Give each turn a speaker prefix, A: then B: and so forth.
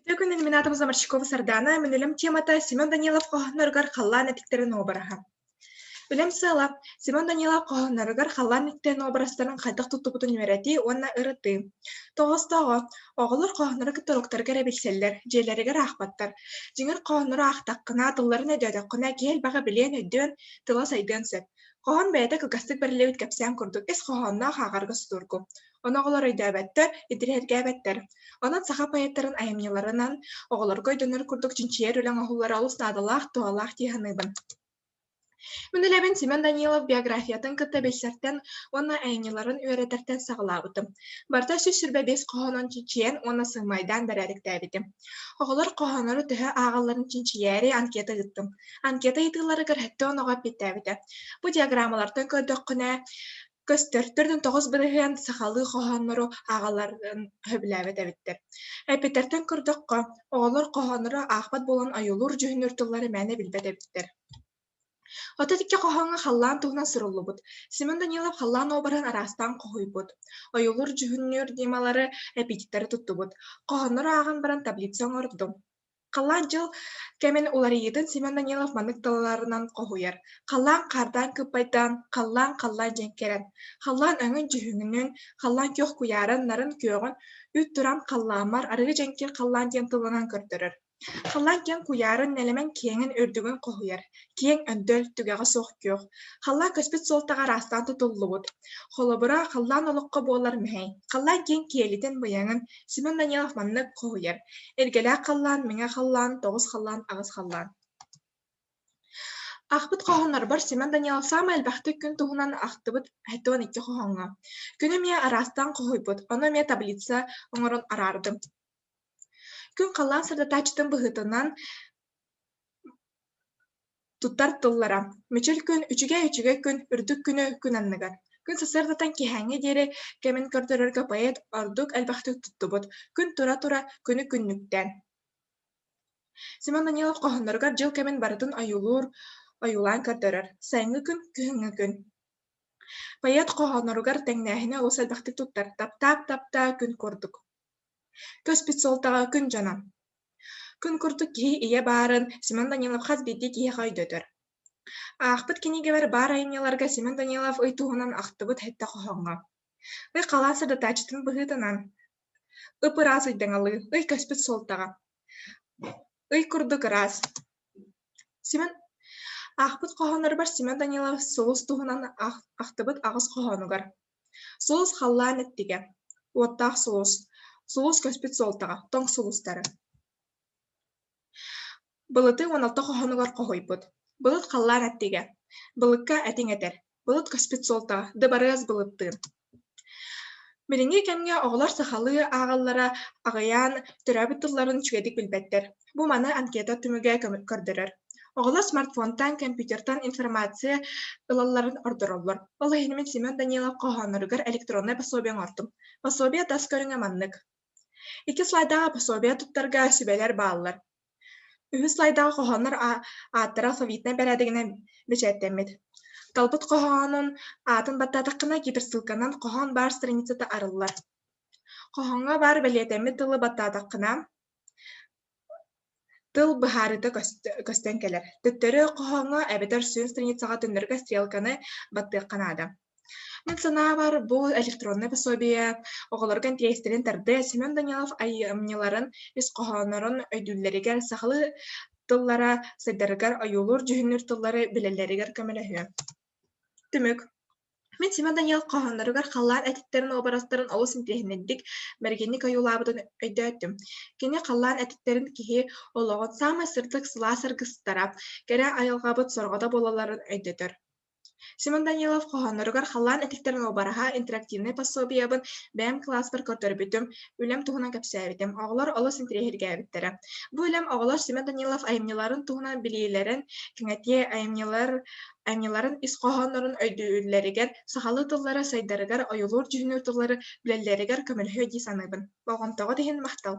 A: Үтүө күнүн мин аатым Заморщикова Сардаана, мин үлэм темата Семен Данилов хоһооноругар халлаан этиктэрин уобараһа. Үлэм сыала Семен Данилов хоһооноругар халлаан этиктэрин уобарастарын хайдах туттубутун үөрэтии уонна ырытыы. Тоҕостоҕо, оҕолор хоһооннору кытта уруктарыгар эрэ билсэллэр, дьиэлэригэр аахпаттар. Дьиҥэр хоһооннору аахтаххына, тылларын өйдөөтөххүнэ, киһи элбэҕи билиэн, өйдүөн, тыла сайдыан сөп. Хоһоон бэйэтэ кылгастык бэриллибит кэпсээн курдук ис хоһоонноох ааҕарга судургу. Ону оҕолор өйдөөбөттөр, интэриэһиргээбэттэр. Онон саха поэттарын айымньыларынан оҕолорго өйдөнөр курдук чинчийэр үлэ оҥоһуллара олус наадалаах, туһалаах дии саныыбын. Мин үлэбин Семен Данилов биографиятын кытта билсэртэн уонна айымньыларын үөрэтэртэн саҕалаабытым. Барыта 125 хоһоонун чинчийэн уонна сыҥмайдаан бэрээдэктээбитим. Оҕолор хоһооннору төһө ааҕалларын чинчийээри анкета ыыттым. Анкета ыйытыыларыгар 70 оҕо эппиэттээбитэ. Бу диаграммалартан көрдөххүнэ, көстөр 49% сахалыы хоһооннору ааҕалларын сөбүлээбэт эбиттэр. Эппиттэртэн көрдөххө, оҕолор хоһооннору аахпат буолан ойуулуур-дьүһүннүүр тыллары мээнэ билбэт эбиттэр. 32 хоһооҥҥо халлаан туһунан суруллубут. Семен Данилов халлаан уобараһын араастаан хоһуйбут. Ойуулуур-дьүһүннүүр ньымалары, эпитеттэри туттубут. Хоһооннору ааҕан баран таблица оҥордум. Халлаан дьыл кэмин уларыйыытын Семен Данилов маннык тылларынан хоһуйар: «Халлаан хаардаан кыппайдаан, халлаан халлаан дьэҥкэрэн, халлаан өҥүн-дьүһүнүн, халлаан күөх куйаарын, нарын күөҕүн, үүт туран халлааммар арыы дьэҥкир халлаан диэн тылынан көрдөрөр. Халлаан киэҥ куйаарын, нэлэмэн киэҥин үрдүгүн хоһуйар, киэҥ өндөл, түгэҕэ суох күөх. Халлаан көспүт суолтаҕа араастаан тутуллубут. Холобура, халлаан олоххо буолар мэһэй, халлаан киэҥ киэлитин быйаҥын Семен Данилов маннык хоһуйар: Эргэлээх халлаан, мэҥэ халлаан, тоҕус халлаан, аҕыс халлаан. Аахпыт хоһооннорбор Семен Данилов саамай элбэхтик күн туһунан ахтыбыт 72 хоһооҥҥо. Күнү эмиэ араастаан хоһуйбут, ону эмиэ таблица оҥорон араардым. Күн халлаан сырдатааччытын быһыытынан Туттар тыллара: Мичил күн, үчүгэй-үчүгэй күн, үрдүк күнү күн анныгар. Күн сарсыардаттан киэһээҥҥэ диэри кэмин көрдөрөргө поэт ордук элбэхтик туттубут. Күн тура-тура, күнү күннүктээн. Семен Данилов хоһоонноругар дьыл кэмин барытын ойуулуур, ойуулаан көрдөрөр. Сайыҥҥы күн, күһүҥҥү күн. Поэт хоһоонноругар тэҥнээһини олус элбэхтик туттар. Таптаап-таптаа күн курдук. Көспүт суолтаҕа күн дьоно. Күн курдук киһи ийэ баарын Семен Данилов хас биирдии киһиэхэ өйдөтөр. Аахпыт кинигэбэр баар айымньыларга Семен Данилов ый туһунан ахтыбыт сэттэ хоһооҥҥо. Ый халаан сырдатааччытын быһыытынан ып-ыраас ыйдаҥалыы, ый көспүт суолтаҕа. Ый курдук ыраас. Семен Аахпыт хоһоонноругар Семен Данилов сулус туһунан ахтыбыт аҕыс хоһоонугар Сулус халлаан эттигэ, уоттаах сулус, сулус көспүт суолтаҕа, тоҥ сулустары. Былыты 16 хоһоонугар хоһуйбут. Былыт халлаан эттигэ, былыкка этиҥ этэр, былыт көспүт суолтаҕа, дыбарыас былыттыын. Билиҥҥи кэмҥэ оҕолор сахалыы ааҕаллара аҕыйаан, төрөөбүт тылларын үчүгэйдик билбэттэр. Бу маны анкета түмүгэ көрдөрөр. Оҕолор смартфонтан, компьютертан информация ылалларын ордороллор. Ол иһин мин Семен Данилов хоһоонноругар электроннай пособие оҥордум. Пособие тас көрүҥэ маннык. Икки слайдаҕа пособие туттарга сүбэлэр бааллар. Үһүс слайдаҕа хоһооннор ааттара алфавитнай бэрээдэгинэн бэчээттэммит. Талбыт хоһоонун аатын баттаатаххына гиперссылканан хоһоон баар страницата арыллар. Хоһооҥҥо баар бэлиэтэммит тылы баттаатаххына Тыл быһаарыыта көстөн кэлэр. Төттөрү хоһооҥҥо эбэтэр сүрүн страницаҕа төннөргө стрелканы баттыахха наада. Мин санаабар, бу электроннай пособие оҕолорго интэриэстэрин тардыа, Семен Данилов айымньыларын ис хоһооннорун өйдүүллэригэр, сахалыы тыллара сайдарыгар ойуулуур-дьүһүннүүр тыллары билэллэригэр көмөлөһүө. Түмүк. Мин Семен Данилов хоһоонноругар халлаан этиттэрин уобарастарын олус интэриэһинэйдик, бэргэнник ойуулаабытын өйдөөтүм. Кини халлаан этиттэрин киһи олоҕун саамай сырдык, сылаас аргыстара, кэрэ айылҕабыт сорҕото буолалларын өйдөтөр. Семен Данилов хоһоонноругар халлаан этиктэрин уобараһа интерактивнай пособиебын бэйэм кылааспар көрдөрбүтүм, үлэм туһунан кэпсээбитим. Оҕолор олус интэриэһиргээбиттэрэ. Бу үлэм оҕолор Семен Данилов айымньыларын туһунан билиилэрин кэҥэтиэ, айымньылар айымньыларын ис хоһооннорун өйдүүллэригэр, сахалыы тыллара сайдарыгар, ойуулуур-дьүһүннүүр тыллары билэллэригэр көмөлөһүө дии саныыбын. Болҕомтоҕут иһин махтал!